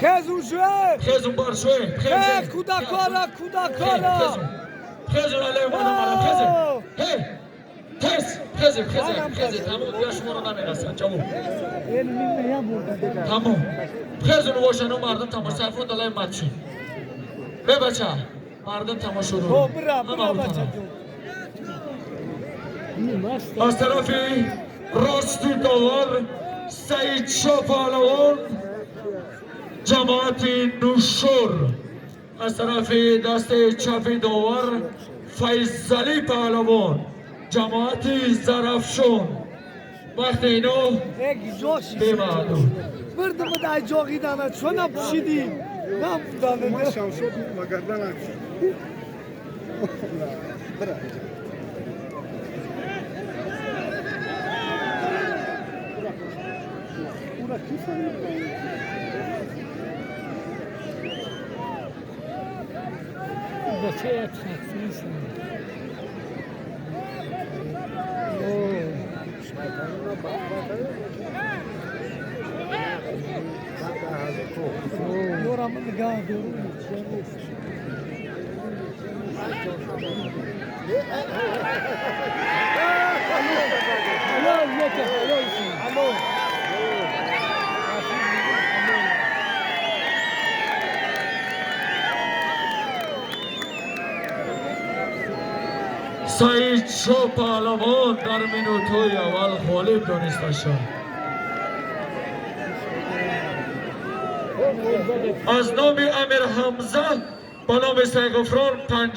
Хезун шуе! Хезун бар шуе! Хе, кӯдакора, кӯдакора! Хезун, алай мана, хезун! Хе! Тез! Хезе, хезе, хезе, тамом, дигар шуморо намерасанд, ҷавоб. Тамом. Хезун бошану мардум тамошо, сайфун далай матчи. Бе бача, мардум тамошо дорад. Бира, бира бача ҷон. Аз тарафи рости довар Саидшо Паҳлавон, ҷамоати Нушур, аз тарафи дасти чапи довар Файзалӣ Паҳлавон, ҷамоати Зарафшон. Вақти ино бемаҳдуд. Бирдимад ай ҷоғидана, чо напӯшидӣ? Набудана. Саидшо Паҳлавон дар минутҳои аввал ғолиб дониста шуд. Аз номи Амир Ҳамза ба номи Сайғуфрон.